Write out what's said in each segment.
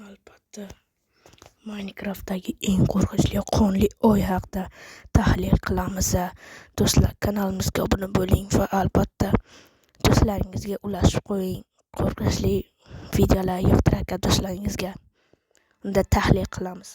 Albatta, Minecraftdagi eng qo'rqinchli qonli oy haqida tahlil qilamiz. Do'stlar, kanalimizga obuna bo'ling va albatta do'stlaringizga ulashib qo'ying. Qo'rqinchli videolar yoqtirarkan do'stlaringizga. Unda tahlil qilamiz.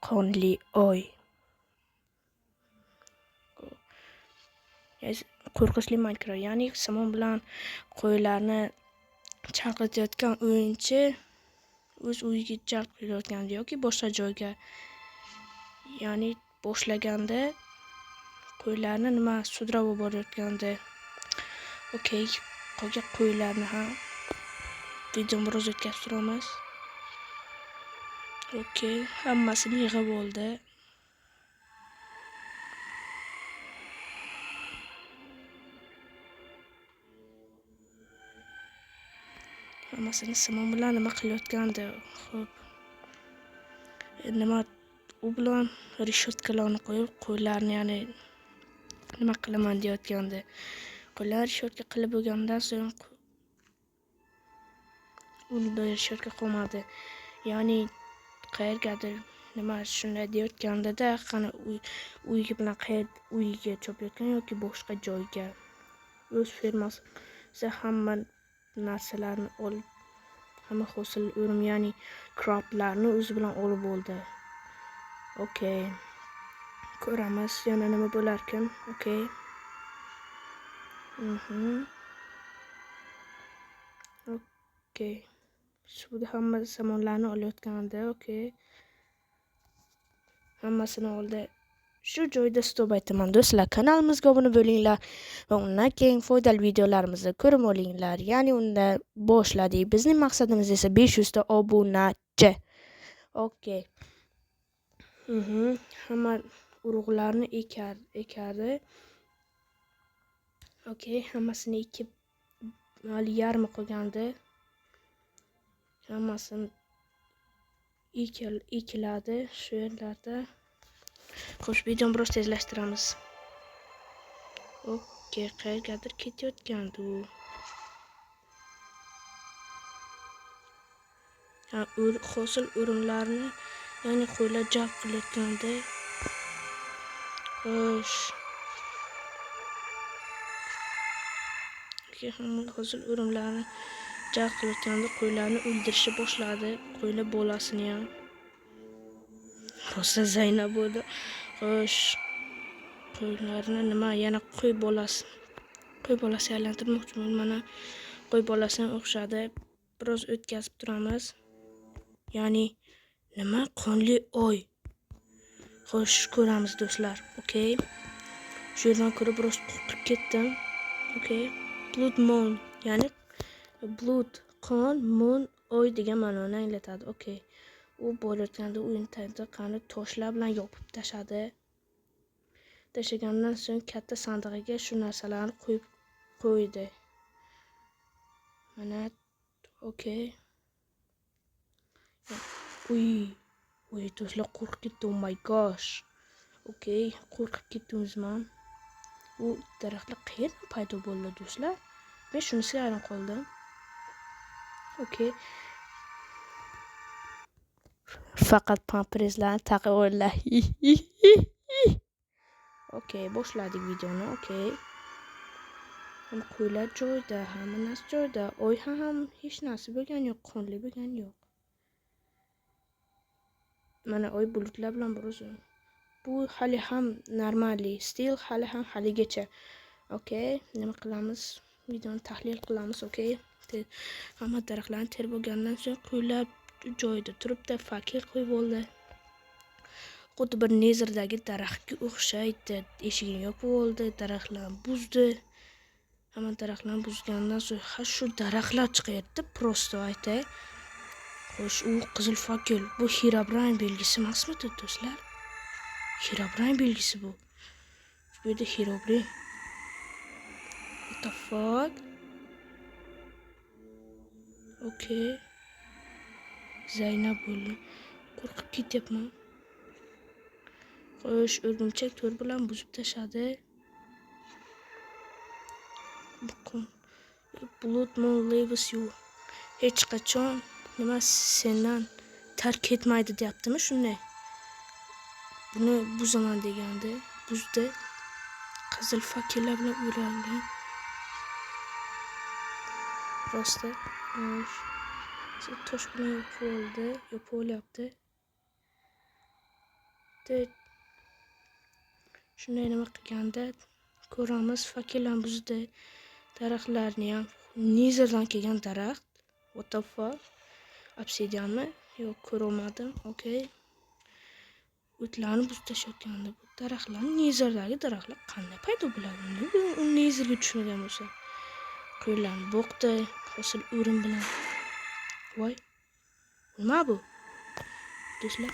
Qonli oy. Qo'rqinchli Minecraft, ya'ni somon bilan qo'ylarni chalg'itayotgan o'yinchi o'z uyiga jalb qilayotganda yoki boshqa joyga, ya'ni boshlaganda qo'ylarni nima sudrab borayotganda. Okey, qolgan qo'ylarni ham videoni biroz o'tkazib turamiz. Okey, hammasini yig'ib oldi. Hammasini simon bilan nima qilayotgandi. Xo'p. Nima u bilan reshotkalarni qo'yib qo'ylarni, ya'ni nima qilaman deyotgandi. Qo'ylar reshotka qilib bo'lgandan so'ng unda reshotka qolmadi. Ya'ni qayergadir nima shunday deyotganda-da, qani uyiga bilan qayer uyiga chopayotgan yoki boshqa joyga. O'z fermasi hamma narsalarni olib, hamma hosil o'rim, ya'ni croplarni o'zi bilan olib bo'ldi. Okey. Ko'ramiz yana nima bo'larkan. Okey. Okey. Suvda hamma samonlarni olayotgandi. Okey. Hammasini oldi. Shu joyda stop aytaman do'stlar. Kanalimizga obuna bo'linglar va undan keyin foydali videolarimizni ko'rib olinglar. Ya'ni unda boshladik. Bizning maqsadimiz esa 500 ta obunachi. Okey. Hamma urug'larni ekardi. Okey, hammasini ekib hali yarmi qolgandi. Hammasini ekiladi shu yerlarda. Xo'sh, videoni biroz tezlashtiramiz. Okey, qayergadir ketayotgandi u. Ha, hosil o'rimlarni, ya'ni qo'ylar jalb qilayotgandi. Xo'sh. Okey, hamma hosil o'rimlarni jalb qilayotganda qo'ylarni o'ldirishni boshladi. Qo'ylar bolasini ham. Rosa Zaynab bo'ldi. Xo'sh, qo'ylarni nima yana qo'y bolasi. Qo'y bolasi aylantirmoqchiman. Mana qo'y bolasiga o'xshadi. Biroz o'tkazib turamiz. Ya'ni nima qonli oy. Xo'sh, ko'ramiz do'stlar. Okey. Shu yerdan ko'rib biroz qo'rqib ketdim. Okey. Blood moon, ya'ni blood qon, moon oy degan ma'noni anglatadi. Okey. U borayotganda uyini tagida qani toshlar bilan yopib tashadi. Tashagandan so'ng katta sandig'iga shu narsalarni qo'yib qo'ydi. Mana, okey. Uy, uy do'stlar, qo'rqib ketdim. Oh my gosh. Okey, qo'rqib ketdim o'zim. U daraxtlar qayerdan paydo bo'ldi do'stlar? Men shunisiga hayron qoldim. Okey. Faqat pamperslarni taqib olinglar. Okey, boshladik videoni. Okey. Hamma qo'ylar joyida, hamma narsa joyida. Oy ham hech narsa bo'lgani yo'q, qonli bo'lgani yo'q. Mana oy bulutlar bilan biroz. Bu hali ham normalli, stil hali ham haligacha. Okey, nima qilamiz? Videoni tahlil qilamiz, okey. Hamma daraxtlarni terib bo'lgandan so'ng qo'ylar joyida turibdi, fakir qo'yib oldi. Xuddi bir Nezerdagi daraxtga o'xshaydi. Eshigini yopib oldi, daraxtlarni buzdi. Hamma daraxtlarni buzgandan so'ng ha shu daraxtlar chiqyapti, prosto aytay. Xo'sh, u qizil fakel, bu Herobrine belgisi emasmidi do'stlar? Herobrine belgisi bu. Bu yerda Herobrine. What the fuck? Okey. Zaynab bo'ldi. Qo'rqib ketyapman. Xo'sh, o'rgimchak to'r bilan buzib tashladi. Blood moon leaves you. Hech qachon nima sendan tark etmaydi deyaptimi shunday? Buni buzaman degandi. Buzdi. Qizil fakellar bilan o'rangan. Rosti. Tosh bilan yopildi, yopilyapti. Shunday nima qilganda ko'ramiz, fakellar buzdi. Daraxtlarni ham Nizerdan kelgan daraxt. What the fuck? Obsidianmi? Yo'q, ko'rolmadim. Okay. O'tlarni buzib tashlagandi. Bu daraxtlar Nizerdagi daraxtlar qanday paydo bo'ladi? U Nizerga tushmagan bo'lsa. Qo'ylarni boqdi, hosil o'rim bilan. Voy. Nima bu? Do'stlar,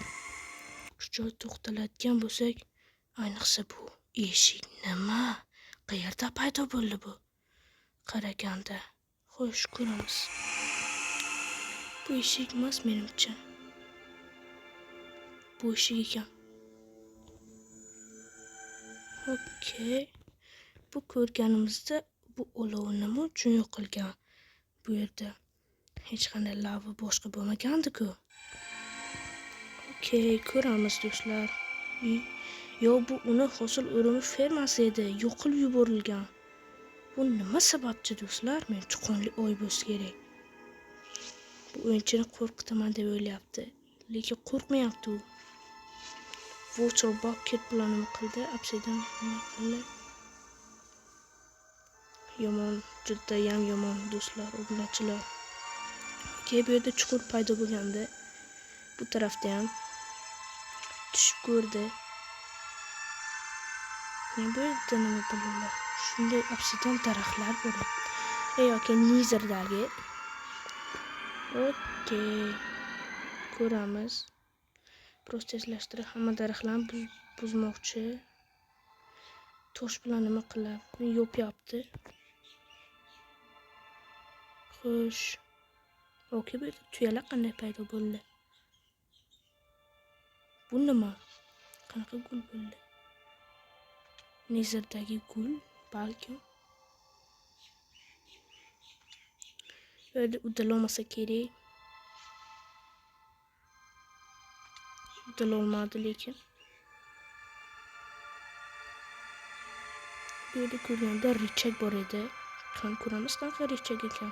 shu joy to'xtaladigan bo'lsak, ayniqsa bu eshik nima? Qayerda paydo bo'ldi bu? Qaraganda, xo'sh, ko'ramiz. Bu eshik emas menimcha. Bu eshik ekan. Okey. Bu ko'rganimizda bu olov nima uchun yoqilgan? Bu yerda hech qanday lava boshqa bo'lmagandi-ku. Okey, ko'ramiz do'stlar. Yo, bu uni hosil o'rimi fermasi edi, yoqilib yuborilgan. Bu nima sababchi do'stlar? Menimcha qonli oy bo'lsa kerak. Bu o'yinchini qo'rqitaman deb o'ylayapti, lekin qo'rqmayapti u. Water bucket bilan nima qildi? Obsidian nima qildi? Yomon, judayam yomon do'stlar, obunachilar. Okey, bu yerda chuqur paydo bo'lgandi. Bu tarafda ham tushib ko'rdi. Men bu yerda nima bilaman? Shunday obsidian daraxtlar bor edi. Yoki Nizerdagi. Okey. Ko'ramiz. Biroz tezlashtirib hamma daraxtlarni buzmoqchi. Tosh bilan nima qilyapti? Yopyapti. Xo'sh. Okey, bu yerda tuyalar qanday paydo bo'ldi? Bu nima? Qanaqa gul bo'ldi? Nizerdagi gul balkim. Bu yerda udalolmasa kerak. Udalolmadi lekin. Bu yerda ko'rganda richak bor edi. Qani ko'ramiz qanaqa richak ekan.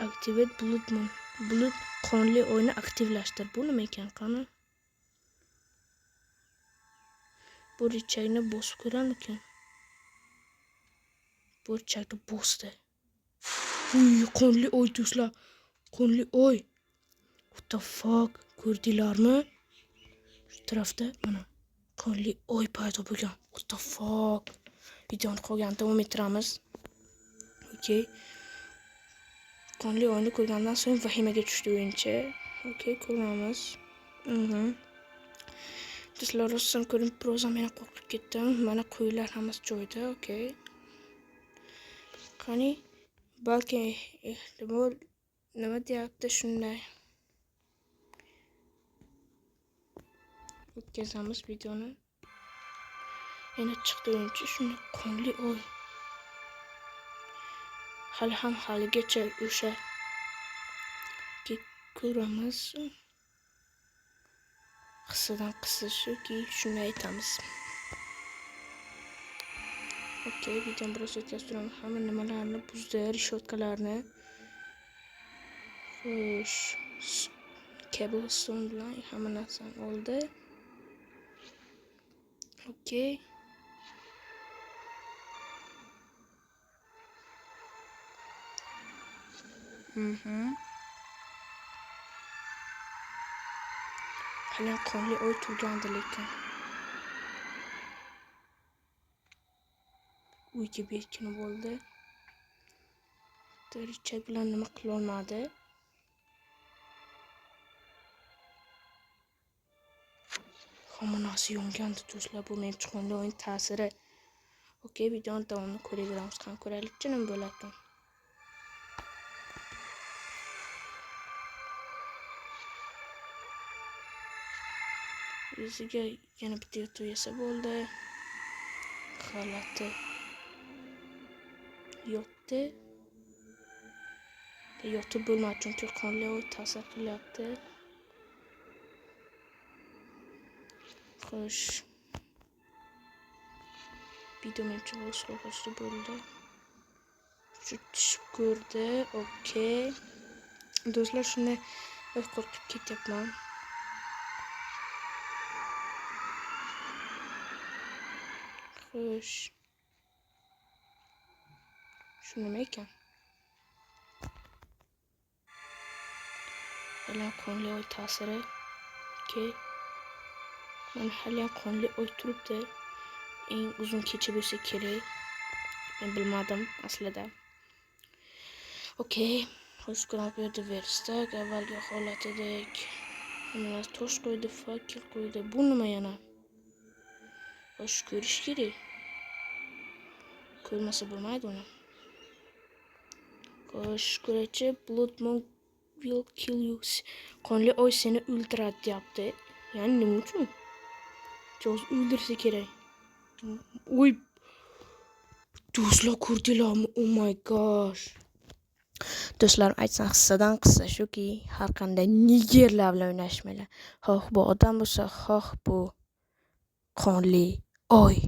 Activate Blood Moon. Blood qonli oyni aktivlashtir. Bu nima ekan? Qani? Bu richakni bosib ko'ramikan? Bu richakni bosdi. Uy, qonli oy do'stlar. Qonli oy. What the fuck? Ko'rdinglarmi? Shu tarafda mana qonli oy paydo bo'lgan. What the fuck? Videoni qolgan davom ettiramiz. Okey. Qonli oyni ko'rgandan so'ng vahimaga tushdi o'yinchi. Okey, ko'ramiz. Do'stlar, rostdan ko'rib biroz meni qo'rqib ketdim. Mana qo'ylar hammasi joyida. Okey. Qani, balki ehtimol nima deyapti shunday. O'tkazamiz videoni. Yana chiqdi o'yinchi shunday qonli oy. Hali ham haligacha o'sha ko'ramiz. Qissadan qissa shuki, shuni aytamiz. Okey, videoni biroz o'tkazib turaman. Hamma nimalarni buzdi, reshotkalarni. Xo'sh, cobblestone bilan hamma narsani oldi. Okey. Hali qonli oy turgandi lekin. Uyga berkinib bo'ldi. Richak bilan nima qila olmadi. Hamma narsa yongandi do'stlar. Bu menimcha qonli o'yin ta'siri. Okey, videoni davomini ko'raveramiz. Qani ko'raylikchi nima bo'larkan. Yuziga yana bitta yotuv yasa bo'ldi. G'alati. Yotdi. Yotib bo'lmadi, chunki qonli oy ta'sir qilyapti. Xo'sh. Video menimcha o'z qo'rqinchli bo'ldi. Shu tushib ko'rdi. Okey. Do'stlar, shunday qo'rqib ketyapman. Xo'sh. Shu nima ekan? Hali qonli oy ta'siri. Okey. Mana hali qonli oy turibdi. Eng uzun kecha bo'lsa kerak. Men bilmadim aslida. Okey. Xo'sh, bu yerda verstak avvalgi holatidek. Nima tosh qo'ydi, fakel qo'ydi. Bu nima yana? Xo'sh, ko'rish kerak. Ko'rmasa bo'lmaydi uni. Xo'sh, ko'raychi, Blood Moon will kill you. Qonli oy seni o'ldiradi deyapti. Ya'ni nima uchun? Jo'z o'ldirsa kerak. Oy. Do'stlar, ko'rdinglarmi? Oh my gosh. Do'stlarim, aytsam hissadan qissa shuki, har qanday nigerlar bilan o'ynashmanglar. Xoh bu odam bo'lsa, xoh bu qonli oy.